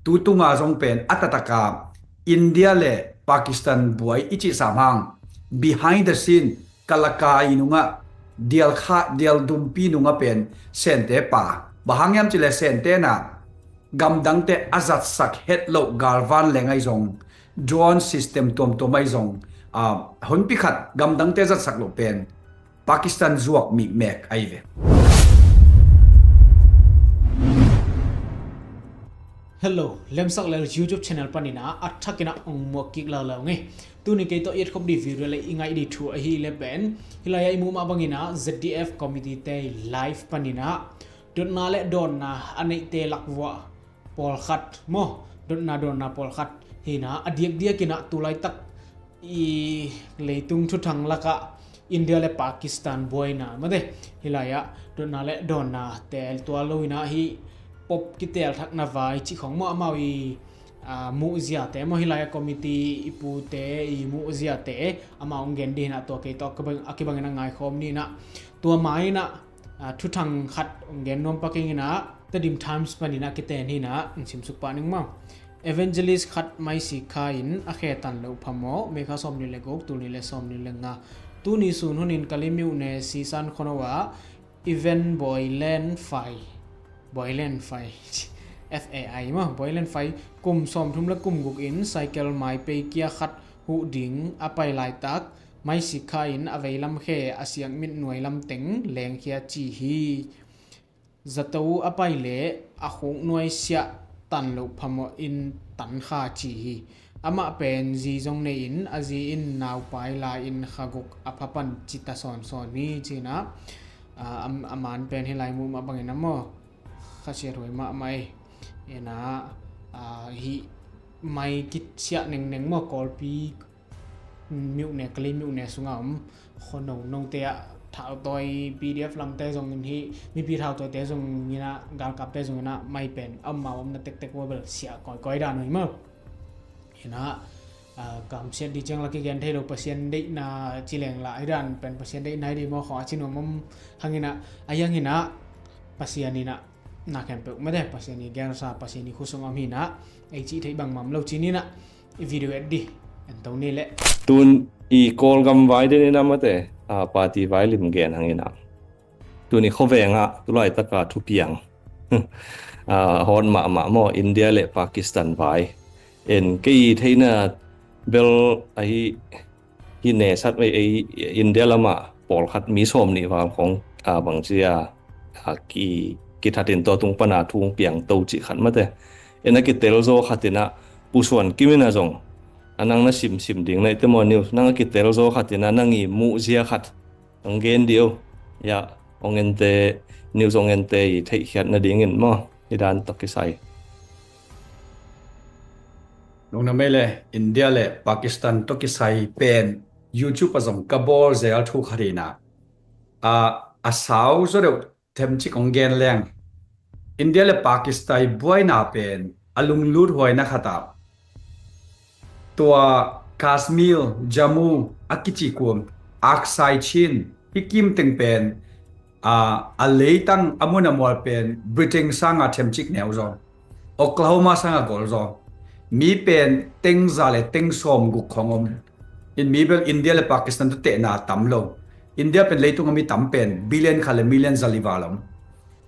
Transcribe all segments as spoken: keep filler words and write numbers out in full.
tu tunga zong pen a taktak a India le Pakistan buai i cih sam hang, behind the scene, kalakai nungah, dial kha, dial dumpi nungah pen Sente pa. Bang hang hiam cih leh Sente na gamdangte a zatsak het loh galvan leng ahi zong, drone system tuamtuam ahi zong, ah, hunpi khat gamdangte zatsak loh pen Pakistan zuak mikmek ahi ve. Hello, Lemsak Lel YouTube channel panin ah a thakin ah ong muak kik lauleu nge. Tuni kei tawh i et khop ding video le i ngaih ding thu ahih leh pen, hih lai-ah i muh mah bangin ah Z D F committee te live panin ah dotna le dawnna a neihte lak vuah pawlkhat maw, dotna dawnna pawlkhat hi-in ah, a diakdiakin ah tu laitak i leitung thuthang lakah India le Pakistan buaina mate, hih lai-ah dotna le dawnna tel tuan lo-in ah, hih pop kitelthakna vai cih khong maw, amau i, aa, muhziate maw, hih lai-ah committee i pute i muhziate amau hong gen ding hi-in ah, tua kei tawh a kibang, a kibangin ah ngaikhawm ni-in ah, tua ma-in ah, aa, thuthang khat hong gen nuam pak ing in ah, Tedim Times panin ah kiten hi-in ah, hong simsuk pah ning maw. Evangelist khat maisi kha in a khe tan loh phamawh, May kha sawmnih le guk, tul nih le sawmnih le nga. Tuni sun hunin Kalaymyo ne Sisan khuano ah Evan Boylen Fai, Boylen Fai, F A I maw, Boylen Fai kum sawmthum le kum guk in cycle mai pei kia khat huh ding a pai laitak, maisi kha in a veilam khe a siak mit nuai lam teng lengkhia ci hi. Zato a pai leh a khuk nuai siah tan loh phamawh in tan kha ci hi. Amah pen zi zong nei in, a zi in naupai la in kha guk a pha pan ci ta sawnsawn hi ci-in ah, a, a, a man pen hih lai muh mah bangin ah maw, kha siathuai mahmah ei. In ah, a, hih mai kisiah nengneng maw, Kawlpi myone, Kalaymyo myone sungah om khuano note ah thautawi P D F lamte zong in, hih mipi thautawite zong in ah, galkapte zong in ah mai pen a om a omna tektek uh a bel siah kawikawi dan uh hi maw. In ah, ah, kamsiat ding ciang la kigen thei lo, Pasian deihna ci leng lah, hih dan pen Pasian deihna hi ding maw, khawng a ci nuam om hang in ah, a hiang in ah Pasian in ah na khempeuh mate, Pasian i gensa, Pasian i khut sungah om hi-in ah, ei cih theih bangmah om lo ci-in ah, i video et ding, en to ni leh. Tun i Kawlgam vai den in ah mate, a, party vai lim gen hang in ah, tuni khuaveng ah tu laitak a thupiang, a, hot mahmah maw, India le Pakistan vai. En kei theihna bel ahi, hih nesat mai ei India lamah pawlkhat mi sawmnih val khong, a, bangci a, a, ki, kithat in tua tung pan a thu hong piang to cih khat mate. En a kitel zaw khat in ah Pu Suan Kim in ah zong, a, nang na simsim ding na hih teh maw news, nang a kitel zaw khat in ah nang i muhzia khat hong gen dih o. Ya, hong ente, news hong ente i theihkhiat nadingin maw, hih dan tawh kisai. Lungdam ei le, India le Pakistan tawh kisai pen YouTube ah zong ka bawl zel thu khat hi-in ah, a, a sau zaw deuh themcik hong gen leng. India le Pakistan buaina pen a lunglut huaina khat ah, tua Kashmir, Jammu a kici kuam, Aksai Chin, hih kim teng pen, a, a leitang a mun a mual pen Britain sanga themcik neu zaw, Oklahoma sanga gol zaw. Mi pen teng za le teng sawm guk khong om. In mi bel India le Pakistan tawh tehna tam lo. India pen leitung a mi tam pen billion khat le million za li val om.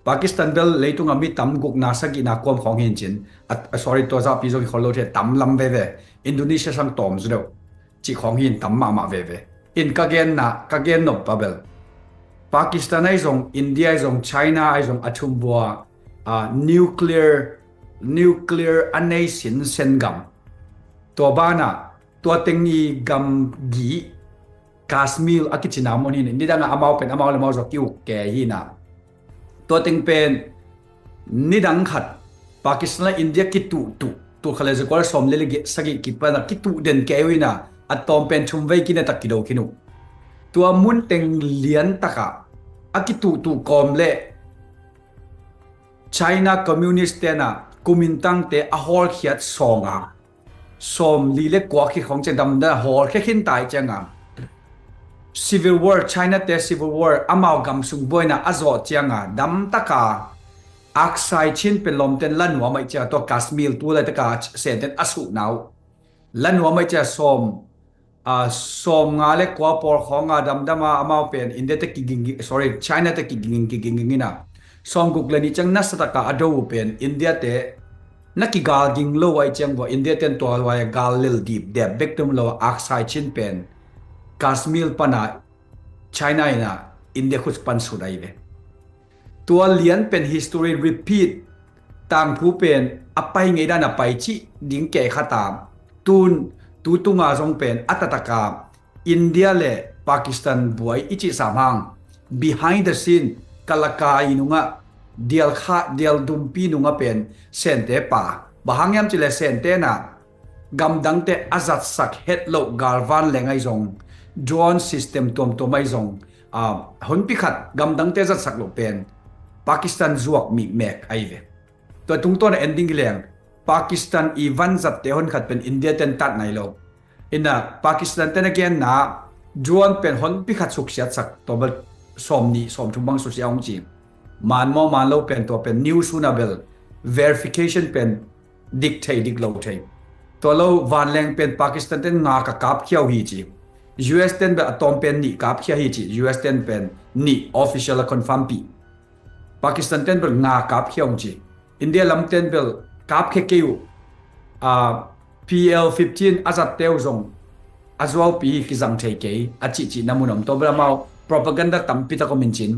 Pakistan bel leitung a mi tam gukna sagihna kuam khong hi in cin. A, a, sorry, tua zahpi zong hi khol lo thei, tam lam veve. Indonesia sang tawm zaw deuh cih khong hi in, tam mahmah veve. In ka genna, ka gen nop pa bel, Pakistan ahi zong, India ahi zong, China ahi zong, a thum bua, a, nuclear, nuclear a nei sinsen gam. Tua banah, tua teng i gamgi, Kashmir a kicina mun hi in, nidang a amau pen amau le amau zaw ki-uk kei hi in ah. Tua teng pen nidang khat Pakistan le India kituhtuh, tul khat le za kua le sawm le sagih kipan a kituh den kei uh in ah, a tawm pen thum vei kine tak kido khin uh. Tua mun teng lian takah a kituhtuh kawm le China Communist ten ah kumintangte a hawlkhiat sawng a, sawmli le kua khit khong ciang damdam a hawlkhia khin ta ciang a, Civil War, China te Civil War, amau gam sung buaina a zawh ciang a, damtak a Aksai Chin pen lawmten la nuam aih cia, tua Kashmir tu laitaka Senten a suhna uh la nuam aih cia, sawm, a, sawm nga le kua pawl khawng a damdam a, amau pen India te kiging, sorry, China te kiging, kiging, kiging ina, sawm guk le nih ciang nasataka a do uh pen India te na kigal ging lo aih ciang vua, India ten tua vai a gal lel dip dep bek tum lo a, Aksai Chin pen Kashmir pana China ina India khut pan sut ahi ve. Tua lian pen history repeat, tangthu pen a pai ngei dan a pai cih ding kei khat a, tun, tu tunga zong pen a taktak a India le Pakistan buai i cih sam hang, behind the scene, kalaka i nungah, dial kha, dial dumpi nungah pen Sente pa. Bang hang hiam cih leh Sente na gamdangte a zatsak het loh galvan leng ahi zong, drone system tuamtuam ahi zong, a, honpi khat gamdangte zatsak loh pen Pakistan zuak mikmek ahi ve. Tua tungtawn a en ding hi leng, Pakistan i van zatte hon khat pen India ten tat nai lo. Ina Pakistan ten a genna drone pen honpi khat suksiatsak, tua bel sawm nih, sawm thum bang suksiat hong ci. Man maw, man lo pen tua pen news hun a bel verification pen dik thei, dik lo thei. Tua lo vanleng pen Pakistan ten nga ka kapkhia uh hi ci. U S ten bel a tawm pen nih kapkhia hi ci. U S ten pen nih official a confirm pi. Pakistan ten bel nga kapkhia uh ci. India lam ten bel kapkhia kei uh. A, P L fifteen a zatte uh zong a zuaupi hi, kizang thei kei a cihcih na mun om, tua bel amau propaganda tampi tak om in cin.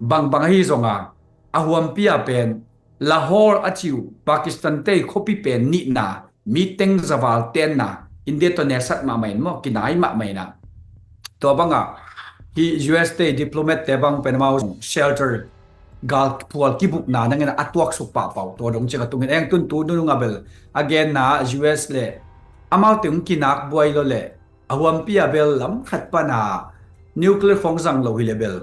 Bangbang ahi zonga, a huampi a pen Lahore a ci uh Pakistan te khuapi pen nihna, mi teng zaval tenna, India tawh nesat mahmah in maw, kinai mahmah in a. Tua banga hi U S te diplomat te bang pen amau shelter, galphual kibukna nangin a tuaksuk pahpah uh, tua dong ciang a tungin eng tun tu nunung a bel a genna U S le amaute hong kinak buai lo le a huampi a bel lam khat pana nuclear phawng zang lo hi le bel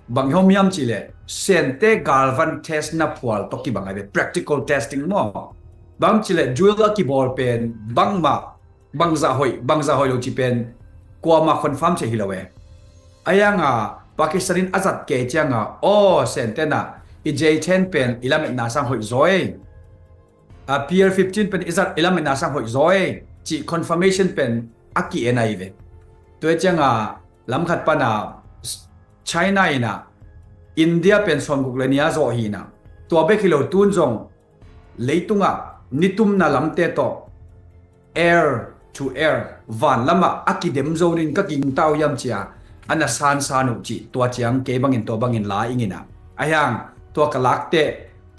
bang hom hiam cih leh Sente galvan test na phual tawh kibang ahi ve, practical testing maw. Bang cih leh drill a kibawl pen bangmah, bangzah hoih, bangzah hoih lo cih pen kuamah confirm cia hi lo e. A hianga Pakistan in a zat kei cianga, aw, Sente na i J ten pen i lametna sang hoih zaw e. A, P L fifteen pen i zat i lametna sang hoih zaw e, cih confirmation pen a ki-en ahi ve. Tua cianga lam khat pana China ina India pen sawmguk le nia zawh hina, tua bek hi lo tun zong leitungah nitumna lamte tawh air to air, van lamah a kidem zo ding ka gingta uh hiam cia a na sansan uh cih, tua ciang kei bangin tua bangin la ingina. A hiang tua ka lakte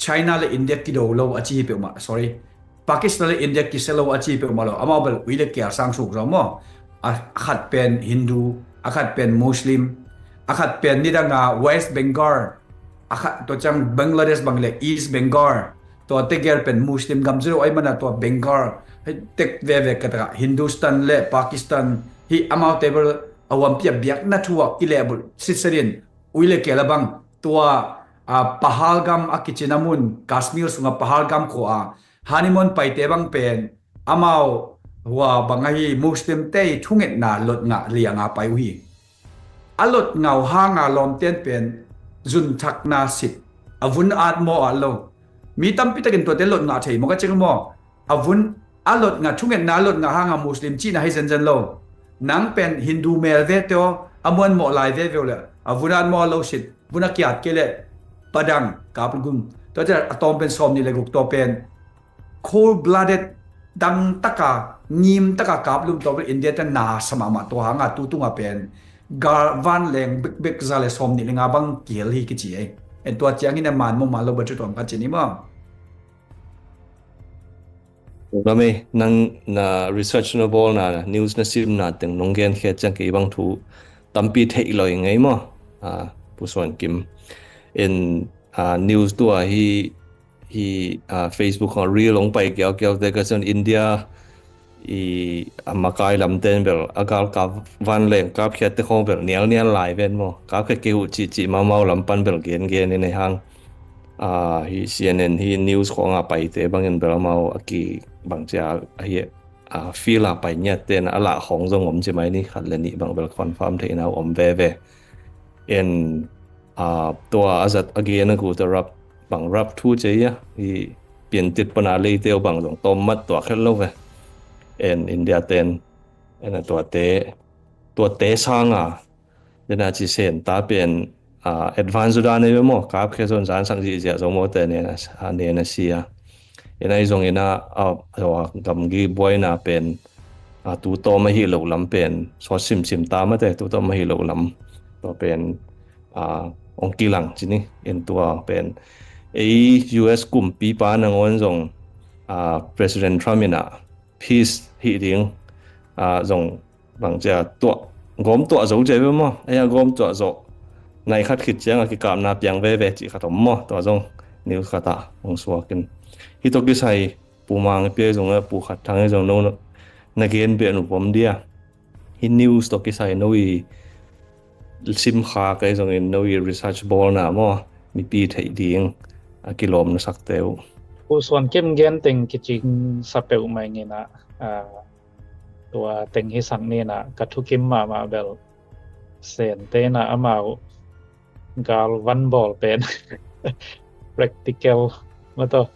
China le India kido lo a ci hi peuhmah, sorry, Pakistan le India kisia lo a ci peuhmah lo, amau bel ui le kial sang suk zaw maw. A khat pen Hindu, a khat pen Muslim, a khat pen nidanga West Bengal, a khat tua ciang Bangladesh bang le East Bengal, tua tegel pen Muslim gam zilo ahi mana tua Bengal, hei tek veve kataka Hindustan le Pakistan hi amau table a huampi a biakna thu a i lehbulh sitsetin ui le kial a bang tua, a, Pahalgam a kicina mun, Kashmir sunga Pahalgam khua a honeymoon paite bang pen amau hua bang ahi Muslim te i thungetna lotngah lianga pai uh hi. A lotngah uh hanga lawmten pen zunthakna sit, a vun at maw at lo. Mi tampi takin tuate lotngah thei maw ka cing maw. A vun a lotngah, thungetna a lotngah hanga Muslim cihna hi zenzen lo. Nang pen Hindu mel ve teo, a muan mawh lai veve uh le a vun at maw at lo sit, vun a kiat kei le padang kaplum. Tua ciah a tawm pen sawm nih le guk tua pen cold blooded, dangtaka, ngimtaka kaplum tua pen India te nasa mahmah, tua hanga tu tunga pen galvan leng bekbek za le sawm nih le nga bang kihel hi kici ei. En tua ciangin a man maw man lo bang thu tuam khat ci ni maw. Lamei, nang na research na bawlna, news na simna teng nong genkhia ciang kei bang thu tampi theih lo i ngei maw. A, Pu Suan Kim. En, a, news tua hi, hi, a, Facebook hong reel hong pai kiaukiau te ka cian India i a makai lamten bel a galkap vanleng kapkhiatte khong bel nialnial lai ven maw. Kapkhia kei uh cihcih maumau lam pan bel gengen in ei hang. A, hi C N N hi news khong a paite bangin bel amau a ki bangcia a hi, a, field a pai ngiatte na a lah khong zong om ci mai ni, khat le nih bang bel confirm theihna uh om veve. En, a, tua a zat a gen a gu tua rap bang rap thu cia hi a, hi piantit pana leite uh bang zong tawm mat tua khel lo ve. En India ten en a tuate tuate sanga dena ci sen ta pen, a, advance zu dan ei ve maw, kap khe zon zan sak zihziah zo maw te nena, a, nena sia. En ai zong ina, a, a, gamgi buaina pen, a, tu tawm ahi lo lam pen sawt simsim ta mate, tu tawm ahi lo lam tua pen, a, ong kilang ci ni. En tua pen ei U S kumpipa nangawn zong, a, President Trump ina peace hih ding, a, zong bang cia tuah, gawm tuah zo cia ve maw, ei a gawm tuah zo nai khat khit ciang a kikapna piang veve cih khat om maw, tua zong news khat ah hong suak in. Hi tawh kisai Pu Mang i pia zong a, Pu Khat Thang i zong no na gen beh nu pom dia. Hi news tawh kisai no i simkha kei zongin no i research bawlna maw, mipi theih ding a kilawm na sakte uh. Pu Suan Kim gen teng kicing sa peuh mai ngina, a, tua teng hi sak nina ka thukim mahmah bel Sente na amau galvan bawl pen practical mato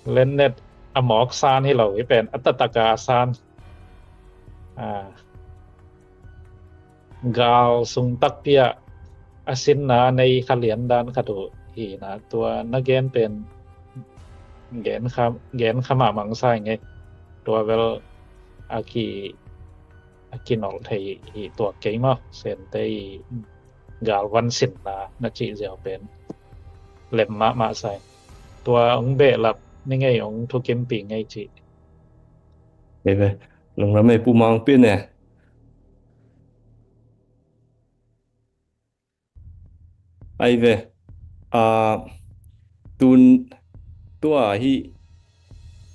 lennet a mawk san hi lo hi pen a tataka san, a, gal sung takpi ah a sinna nei kha lian dan khat uh hi na, tua na gen pen gen kha, gen kha mahmah sa ngei. Tua bel a ki, a kinolh thei hi tuak kei maw, Sente i galvan sinna na cih ziau pen lem mahmah sa. Tua ong behlap ni ngei, ong thukimpih ngei cih. Ei ve, lungdam ei Pu Mang Pin e. Ai ve, a, tun tua hi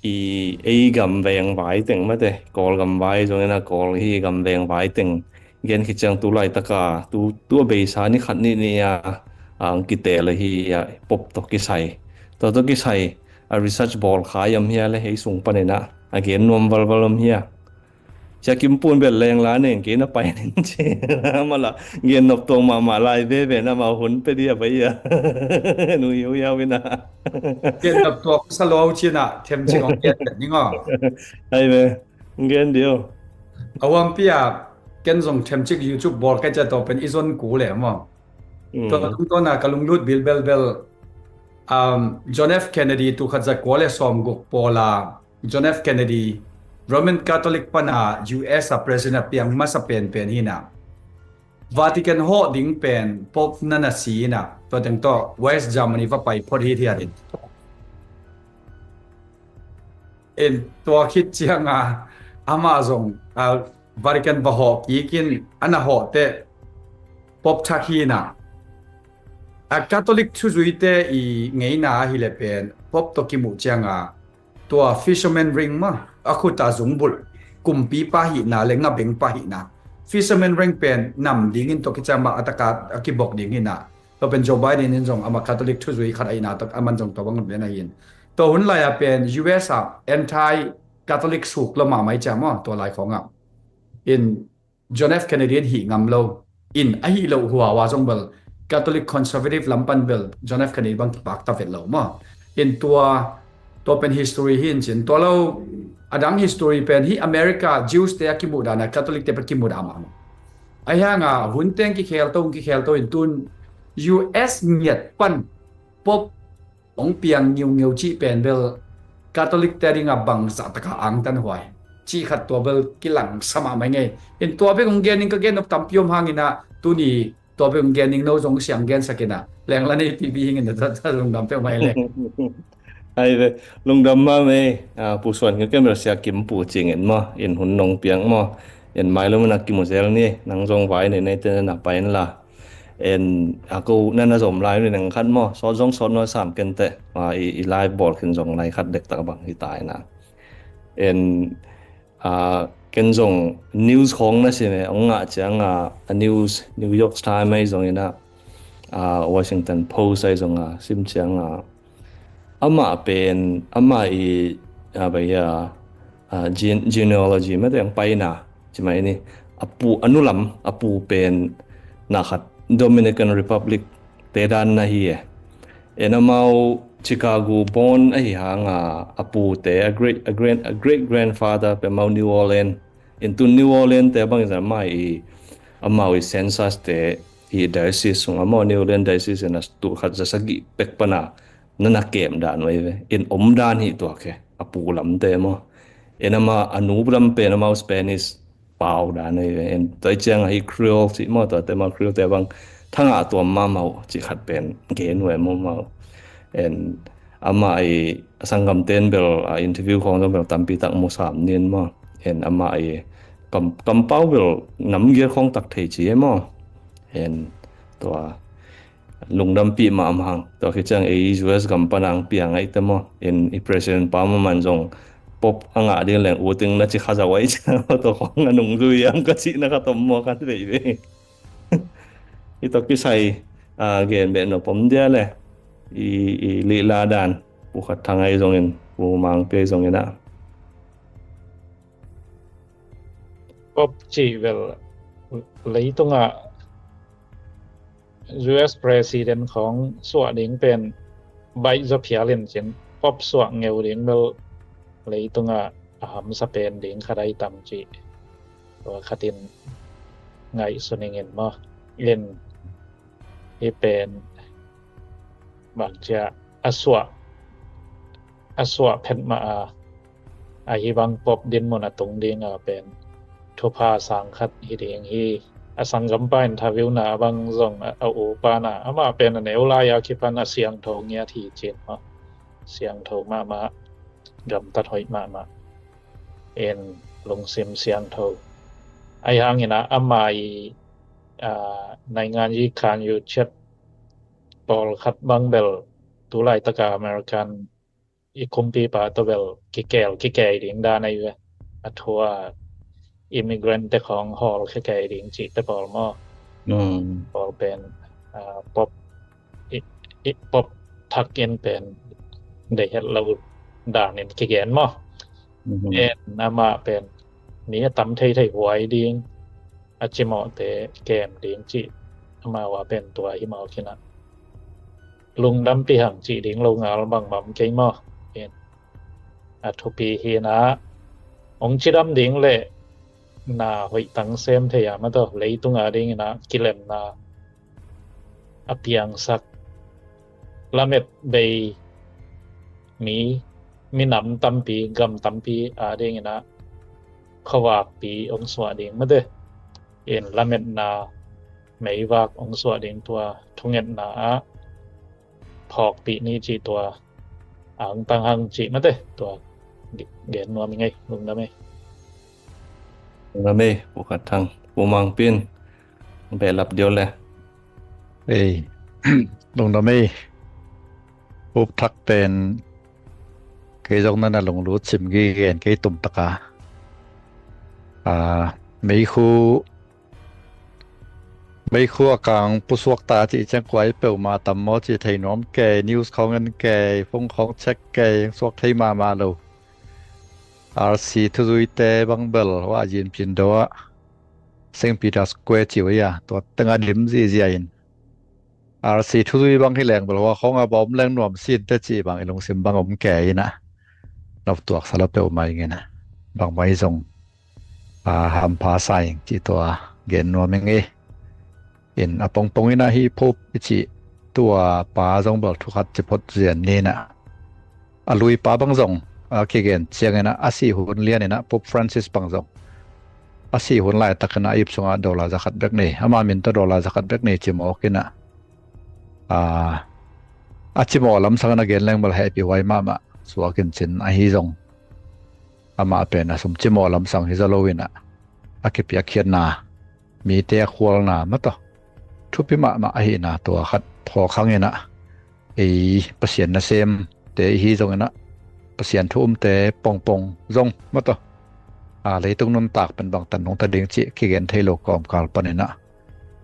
i ei gam veng vai teng mate, Kawl gam vai zongin a Kawl hi gam veng vai teng gen khit ciang tu laitaka tu, tua beisa ni khat ni ni a, a, ang kitel ahi a, pop tawh kisai. Tua tawh kisai a research bawl khai om hia le hei sung panin a, a gen nuam valval om hia. Sia Kim Pun bel leng la neng kei na pai ning ci. Amah la gen nop tuang mahmah lai veve na ma hun pe dia pai a. Nu hiu hiau ina. Gen nop tuang sa lo cina them ci ong gen ning aw. Ai ve, gen dio. A huampi a ken zong them cik YouTube bawl kai cia tawh pen i zon ku le maw. Mm. Tua tung tawna ka lunglut bilbel bel, um, John F Kennedy tu khat za kua le sawm guk pawla John F Kennedy Roman Catholic pana U S a president a piang masa penpen hina. Vatican hawh ding pen Pope na na si ina. Tua teng tawh West Germany va pai phot hi thiatin. In tua khit cianga amah zong, a, Vatican va hawh kikin a na hawhte Pope thak hina. A Catholic thuzuite i ngeina ahile pen Pope tawh kimuh cianga tua fisherman ring ma a khuta zungbulh kumpipa hihna le ngabengpa hihna. Fisherman ring pen nam dingin tawh kiciama a taka a kibok ding hina. Tua pen Joe Biden in zong ama Catholic thuzui khat a ina tak aman zong tua bang pen ahin. Tua hun lai a pen U S a anti-Catholic suk lo mahmah i ciam aw tua lai khawngah. In John F Kennedy in hih ngam lo. In ahi lo huawa zong bel Catholic conservative lam pan bel John F Kennedy bang kipak ta vet lo maw. In tua, tua pen history hi in cin. Tua lo, a dang history pen hi America Jews te a kimuh dan a Catholic te pen kimuh dan mahmah. Ahi hanga hun teng kikhel to, kikhel to in tun U S ngiat pan Pope ong piang ngiungeu cih pen bel Catholic te dinga bangzah taka angtan huai cih khat tua bel kilang sa mahmah ngei. In tua bek ong gen in ka gen nop tampi om hangina tuni tua bek ong gen in no zong siang gen sakina lengla nei pipi hingin ta ta lungdam peuh mai le. Ai ve, lungdam ma mei, a, Pu Suan Kim kem bel Sia Kim Pu cingin maw, in hun nong piang maw, in mai lo mana kimu zel ni, nang zong vai nei nei te na pai in la. En a ko na na zom lai ni nang khat maw, sawt zong sawt nawn sam ken te, a, i, i live bawl khin zong lai khat dektak bang hi ta ina. En, a, ken zong news khawng na sim e, ong ngah cianga, a news, New York Times ai zong ina, a, Washington Post ai zong a, sim cianga, amah pen, amah i, a, bai a, a, gene-, genealogy mate ang paina, ci mai ni, a pu, a nu lam, a pu pen, na khat, Dominican Republic, te dan na hi e. En amau Chicago born ahi hanga a pute, a great, a grand, a great grandfather pen amau New Orleans. En tu New Orleans te bang zan amau i, amau i census te i diocese sung amau New Orleans diocese na tu khat za sagih pek pana na na kem dan uh ahi ve. En om dan hi tua khe a pu lam te maw. En ama a nu lam pen amau Spanish pau dan ahi ve. En tua i ciang ahi Creole cih maw, tua te maw Creole te bang thangah tuam mahmah uh cih khat pen gen uh e maw maw. En ama i a sanggam ten bel a interview khong zong bel tampi tak mu sam nin maw. En ama i kam, kampau bel nam giat khong tak thei ci e maw. En tua lungdampih mahmah hang. Tua khit ciang ei U S gam panang piang ahi te maw. En i president pa maman zong Pope a ngah ding leng u ting na ci kha zau ahi ciang tua khong a nungzui hiam ka cihna khat om maw ka ti ve. I tua kisai a gen beh nop om dia le i, i lihla dan Pu Khat Thang ahi zongin Pu Mang Pi ahi zongin ah. Pope cih bel leitungah U S president khong suah ding pen baih zaw phial in cin Pope suah ngeu ding bel leitungah a hamsa pen ding khat ahi tam cih tua khatin ngaihsun ing in maw. In hi pen bang cia a suah a suah phet mah a ahi bang Pope dinmun a tung ding a pen thupha sang khat hi ding hi. A sanggam pa interview na bang zong a, a u pa na amah pen a neu lai a kipan a siangtho ngiat hi cin maw. Siangtho mahmah, gamtat hoih mahmah. En lungsim siangtho ahi hangin ah ama i a naingan yi khan yu chet pawl khat bang bel tu laitaka American i kumpipa tawh bel kikel kikei ding dan ahi ve. A thu a immigrant te khong hawl kikei ding cihte pawl maw. Pawl pen a, Pope i, i, Pope Thak in pen dei het lo dan in kigen maw. En amah pen mi a tam thei thei huai ding a cimawhte kem ding cih amau a pen tua hi mawk in ah lungdampih hang cih ding lo ngal bangbang kei maw. En a thupi hi in ah ong cidam ding le na hoih tang sem thei a ma tawh leitung a ding in ah kilemna a piangsak lamet bei mi minam tampi gam tampi a ding in ah khuavakpi ong suah ding mate. In lametna meivak ong suah ding tua thungetna ah phawkpih ni cih tua ang tang hang cih mate tua gen nuam i ngei. Lungdam ei. Lungdam ei Pu Khat Thang. Pu Mang Pin behlap diau le. Ei, lungdam ei. Pope Thak pen kei zong na na lunglut sim gige in kei tum taka a meikhu meikhu a kang pusuak ta cih ciang kuai peuhmah tam maw cih thei nuam kei, news khawng en kei, phone khawng check kei, suak thei mahmah lo. R C thuzuite bang bel wah zin pin do ah Saint Peter Square ci uh a tua tengah dim zihziah in R C thuzui bang hi leng bel hua khawng a bawm leng nuam sin te cih bang i lungsim bang om kei in ah noptuak sa lo peuhmah ing in ah bangmah i zong a hampha sa ing cih tua gen nuam ing ei. In a pongpong in ah hi Pope i cih tua pa zong bel thukhat ci phot zian ni in ah a luipa bang zong a kigen ciangin ah a sih hun lian in ah Pope Francis bang zong a sih hun laitakin ah a ip sungah dollar zakhat bek nei, ama min tawh dollar zakhat bek nei cimawk in ah a cimawh lamsang in a gen leng bel hehpih huai mahmah suak in cin ahi zong amah pen a sum cimawh lamsang hi zaw lo in ah a kipiakkhiatna mite a khualna mataw thupi mahmah ahihna tua khat phawk hang in ah ei Pasian nasemte ihi zongin ah Pasian thu umte pongpong zong mataw a leitung nuntak pen bangtan nungta ding cih kigen thei lo kawmkal panin ah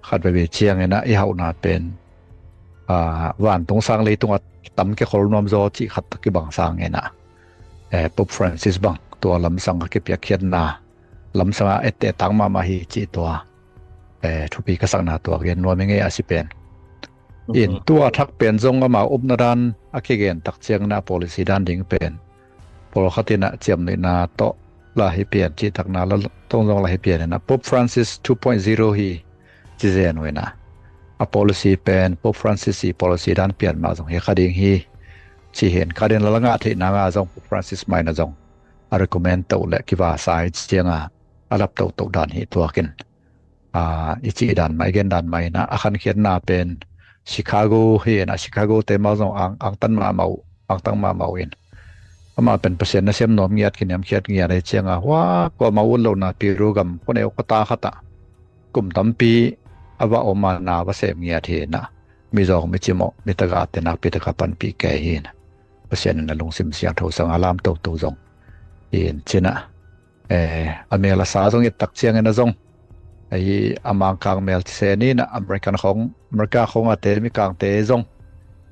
khat veve ciangin ah i hauhna pen a vantung sang leitungah tam kikhol nuam zaw cih khat kibang sangin ah Pope Francis bang tua lamsang a kipiakkhiatna lamsang a etteh tang mahmah hi cih tua thupi ka sakna tua gen nuam i ngei a si pen. In tua thak pen zong amau upna dan a kigen tak ciangin a policy dan ding pen pawlkhat in a ciamnuihna tawh la hi pian, cihtakna la tawh zong la hi pian in a Pope Francis two point zero hi ci zen uh in a, a policy pen Pope Francis i policy dan pian mah zong hi kha ding hi ci hi in, kha ding la la ngah theihna nga zong Pope Francis mah in a zong a recommend toh le kivasa hi cianga a lap tohtoh dan hi tuakin, a, i cih dan mah, i gen dan mah in a, a khankhiatna pen Chicago hi in a, Chicago te mah zong ang, angtan mahmah uh, angtang mahmah uh in. Amah pen Pasian nasem nuam ngiat, kiniamkhiat ngiat hi cianga hua kuamah ut lohna Peru gam khua neu khuata khat ah kum tampi a va om a, na va sem ngiat hi in a, mizawng micimawh, mi tagahte nakpi taka panpih kei hi in a, Pasian in a lungsim siangtho sanga lam toto zong hi in ci in a, eh, a mel a sa zong i et tak ciangin a zong, ahi a Mangkang mel ci se ni in a, American khawng, America khawng a te, Mikangte zong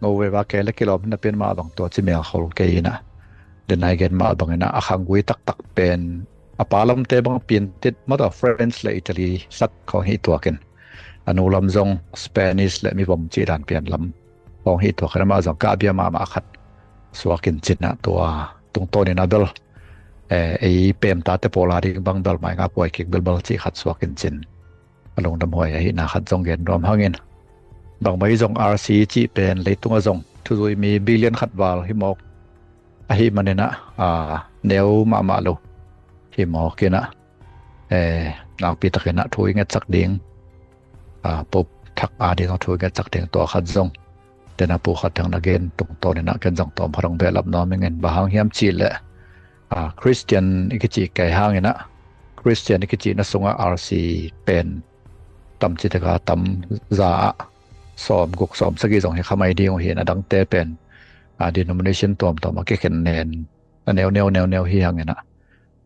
ngo veva kei le kilawm hi napi in, mah bang tua ci mel khol kei in a, den a i gen mah bang in a, a khanggui taktak pen a pa lamte bang Pintit mah tawh, French le Italy sat khawng hi tuakin, a nu lam zong Spanish le mivom cih dan pian lam khawng hi tuakin, amah zong kah bia mahmah khat suakin ci in a, tua tungtawnin a bel, eh, ei pemtate pawl a ding bang bel mai nga puai kik bilbal cih khat suakin ci in, a lungdam huai ahihna khat zong gen nuam hangin, bangmah hi zong R C cih pen leitungah zong thuzui mi billion khat val hi mawk ahih manin a, a, neu mahmah lo hi mawk in a, eh, nakpi takin a thu i ngetsak ding, a, Pope thak a ding zong thu i ngetsak ding, tua khat zong den a pu khat thang na gen tungtawnin a ken zong tawm khat hong behlap nuam ing in, bang hang hiam cih leh, a, Christian i kicih kei hangin a, Christian i kicihna sungah R C pen tam ci taka tam za ah sawm guk sawm sagih zong hi kha mai ding uh hi in a, dangte pen, a, denomination tuamtuam a kikhen nen a neu neu neu neu hi hangin a,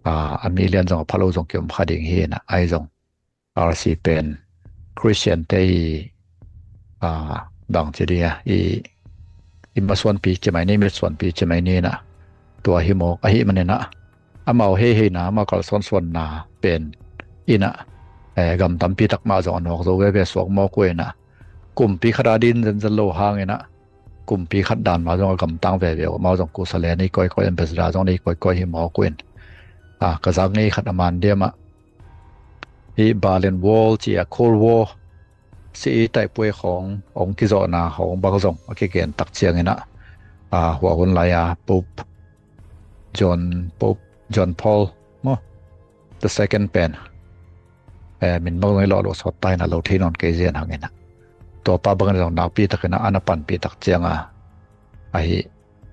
a, a mi lian zong a phalo zong kiom kha ding hi in a, ahi zong R C pen Christian te i, a, bang ci ding a, i, i masuanpi ci mai ni, mitsuanpi ci mai ni in a, tua hi mawk ahih manin a, amau heiheina, amau kalsuansuanna pen in a, eh, gam tampi tak mah zong a nawk zo veve suak mawk uh in a, kumpi khat a ding zenzen lo hangin a, kumpi khat dan mah zong a gamtang veve uh, amau zong kusa le nei kawikawi, ambassador zong nei kawikawi hi mawk uh in, a, ka zak ngei khat a man diam ah, hi Berlin Wall ci a, Cold War, si i taipui khawng hong kizawhna khawng bang zong a kigen tak ciangin a, a, hua hun lai a Pope John, Pope John Paul maw, the second pen, eh, min bang zong i lawh lo sawt ta in a, lo thei nawn kei zen hangin a, tua pa bangin zong nakpi takin a, a na panpih tak cianga, ahi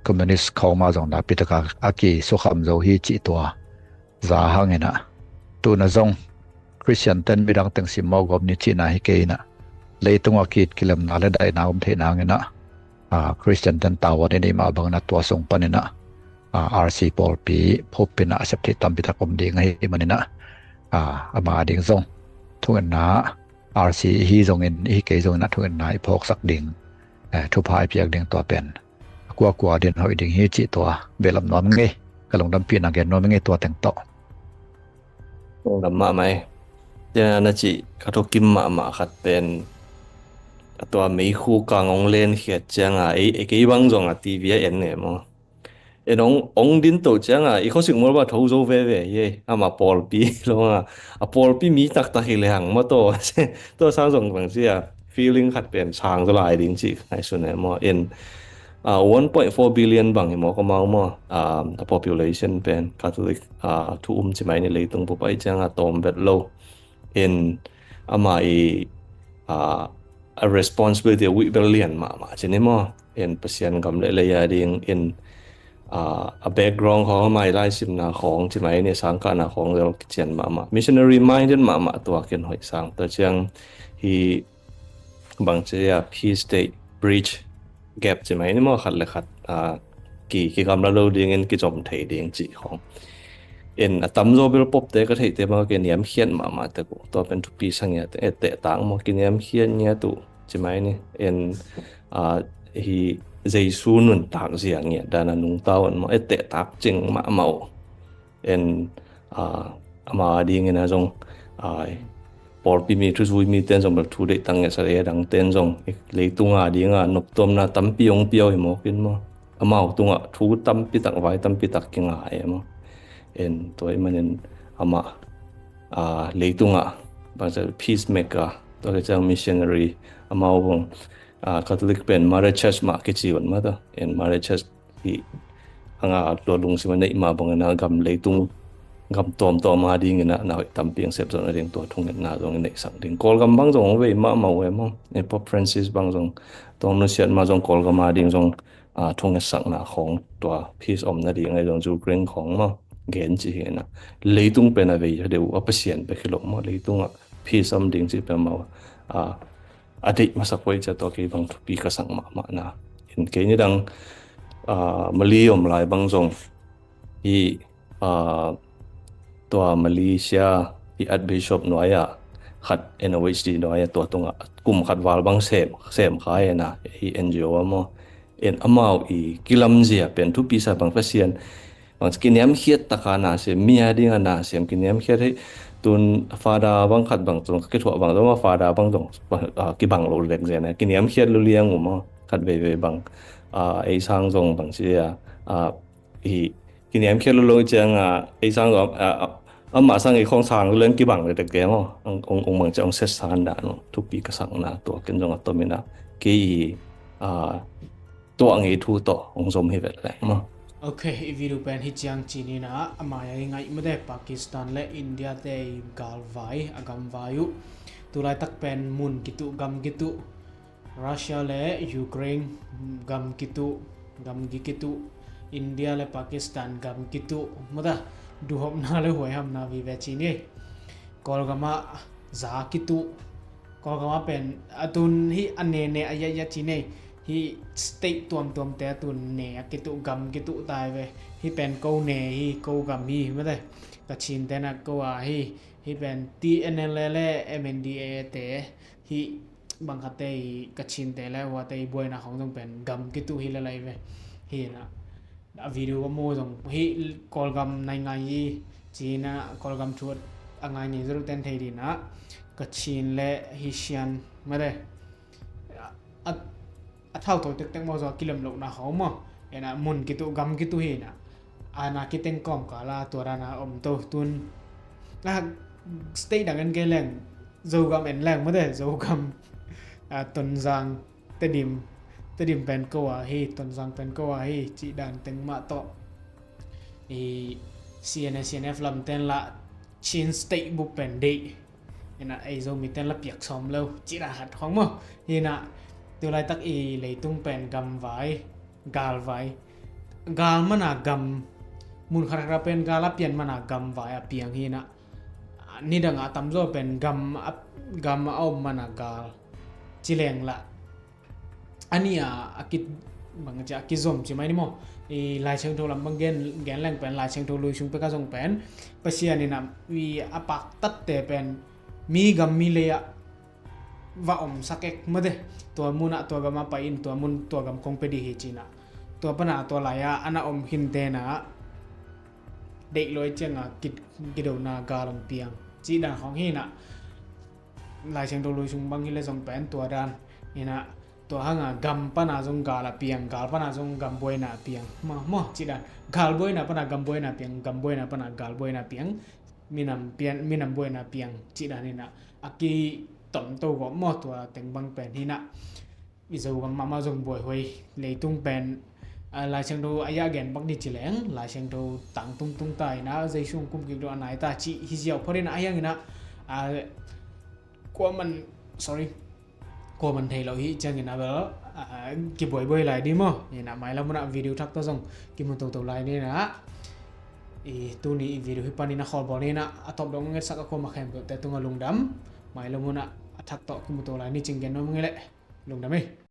communist khawng mah zong nakpi taka a kisukham zo hi cih tua za hangin a, tuna zong Christian ten midang teng simmawh gawp ni cihna hi kei in a, leitung a ki-it kilemna le daihna om theihna hangin a, a, Christian ten tavuan i neih mah bangin a, tua sung panin a, a, R C pawlpi Pope in a, a sep theih tampi tak om ding ahih manin a, a, ama ding zong thungetna, R C i hi zongin, i hi kei zongin a, thungetna i phawksak ding, eh, thupha i piak ding, tua pen a kuakua din hoih ding hi cih tua behlap nuam ngei, ka lungdampihna gen nuam ngei tua teng tawh. Lungdam mahmah e. Tua na cih ka thukim mahmah khat pen, a tua meikhu kang hong lenkhiat cianga, ei, ei kei bang zong a T V a en ne maw, en hong, hong din toh cianga i khuasik mual bang tho zo veve hi ei. Ama pawlpi lo nga, a pawlpi mi taktak hi le hang maw, tua, tua sang zong bang cia feeling khat pen sang zaw lai ding cih ngaihsun e maw. In, ah, one point four billion bang hi mawk amau maw, ah, a population pen, Catholic, ah, thu um ci mai ni, leitung bup ahih cianga tawm vet lo. In ama i, ah, a responsibility a uih bel lian mahmah ci ni maw. In Pasian gam le lei a ding in, ah, a background khawng, ama i laisimna khawng ci mai ni, sangkahna khawng zel kician mahmah, missionary minded mahmah, tua ken hoih sang. Tua ciang hi bang ci a, peace state bridge gap ci mai ni maw, khat le khat, ah, ki, kigamla lo dingin kizom thei ding cih khawng. In a tamzaw bel Pope te ka theihte bang a kiniamkhiat mahmah tek uh. Tua pen thupi sa ngiat, etteh tak maw, kiniamkhiat ngiat uh ci mai ni. In, ah, hi Jesu nuntak zia ngiat dan a nungta un maw, etteh tak cing mahmah uh. In, ah, ama dingin a zong, ah, pawlpi mi, thuzui mi ten zong bel thu deih tak ngetsak e, a dang ten zong leitung a ding a noptuamna tampi hong pia uh hi mawk in maw. Amau tungah thu tampi tak, vai tampi tak kinga e maw. En tua ahih manin amah, ah, leitungah bangci peacemaker, tua kiciang missionary, amau bang, ah, Catholic pen Mother Church mah kici un maw ta. En Mother Church hi hang a tua lungsim a neih mah bangin a gam leitung gam tuamtuam a dingin a na hoih tampi hong sep zawh nading tua thungetna zong i neihsak ding. Kawlgam bang zong hong vei mahmah uh e maw. E Pope Francis bang zong tua hong nusiat mah zong Kawlgam a ding zong, ah, thungetsakna khawng tua peace om nading ahi zong Ukraine khawng maw gen ci hi na. Leitung pen a vei deuh a Pasian bek hi lo maw. Leitungah peace om ding ci pen maw, ah, a deih masak huai cia tua kei bang thupi ka sak mahmah na. En kei ni dang, ah, Mali om lai bang zong hi, ah, tua Malaysia hi Archbishop nuai ah khat N O H D nuai ah tua tungah kum khat val bang sem, sem kha e na hi N G O a maw. En amau i kilamzia pen thupi sa bang Pasian bang kiniamkhiat taka na sem, mi a ding a na sem kiniamkhiat hi. Tun Father bang khat bang zong ka kithuah bang zong a Father bang zong, ah, kibang lo lek zen a kiniamkhiat lo liang uh maw. Khat veivei bang, ah, ei sang zong bang ci a, ah, i kiniamkhiat lo lo i ciang a ei sang zong, ah, ah, amah sang i khawng sang lo liang kibang le tek ke maw. Ong, ong, ong bang ci ong set san dah no thupi ka sak na tua ken zong a tom in a kei i, ah, tua ngei thu tawh hong zom hi vet leh maw. Ok, i video pen hi ciang ci ni na, a mai a i ngaih mate Pakistan le India te i galvai, a gamvai uh. Tulaitak pen mun kituh, gam kituh. Russia le Ukraine gam kituh, gam gi kituh. India le Pakistan gam kituh. Mata, duhopna le huaihamna vive ci ni. Kawlgam ah za kituh. Kawlgam ah pen a tun hi a ne ne a yah yah ci nei. Hi state tuamtuamte a tun ne a kituh, gam kituh tai ve. Hi pen ko ne hi, ko gam hi mate. Kachin te na ko a hi. Hi pen T N L A le M N D A A te hi bang khatte i Kachin te le huate i buaina khawng zong pen gam kituh hi le lai ve. Hi na. A video a maw zong hi Kawlgam nai ngai hi ci na Kawlgam thu a ngai ngei zaw ten thei di na Kachin le hi Sian mate. A, a thau thawi tektek maw zaw a kilem lohna khawng maw. Ena mun kituh gam kituh hi na. A na kiteng kawm kala tua dana om to tun. A state dang en kei leng Zogam en leng mate Zogam. A Tonzang Tedim, Tedim pen ko a hi, Tonzang pen ko a hi, cih dan teng mah tawh. I C N A, C N F lam ten lah Chin State buk pen deih. Ina ei Zomi ten lah piak sawm lo, cih dan khat khawng maw. Ina tulaitak i leitung pen gamvai, galvai. Gal mana gam, mun khat khat pen gal a pian mana gamvai a piang hi na. Nidang a tamzaw pen gam a, gam a om mana gal. Ci leng lah a nih a, a ki, bang ci a kizom ci mai ni maw. I Lai Siangtho lam bang gen, gen leng pen Lai Siangtho lui sung peka zong pen Pasian in a, i a paktatte pen mi gam mi lei ah va om sak ek mate. Tua mun ah tua gam ah pai in tua mun tua gam kong pia dih hi ci na. Tua pana tua lai ah a na om khin te na deih luai ciang a ki, kidona gal om piang. Cih dan khawng hi na. Lai Siangtho lui sung bang hi le zong pen tua dan hi na. Tua hang a gam pana zong gal a piang, gal pana zong gam buaina a piang. Maw, maw, cih dan. Gal buaina pana gam buaina a piang, gam buaina pana gal buaina a piang. Minam pian, minam buaina a piang, cih dan hi na. A kitom to gawp maw tua teng bang pen hi na. I Zogam mahmah zong buaihuai leitung pen, a, Lai Siangtho a yah gen bak dih ci leng, Lai Siangtho tang tungtung ta hi na, Jesu hong kum kik lo a nai ta cih hi ziau phot hi na a hiang hi na, a, kuaman, sorry, kuaman thei lo hi ciang hi na bel, a, kibuaibuai lai dih maw, hi na mailam hun ah video thak tawh zong kimu toto lai ni na, i tuni i video hi panin a khawlbawl ni na, a tawp dong ngetsak a kuama khempeuhte tungah lungdam, mailam hun ah a thak tawh kimu to lai ni cing gen nuam ngi leh. Lungdam ei.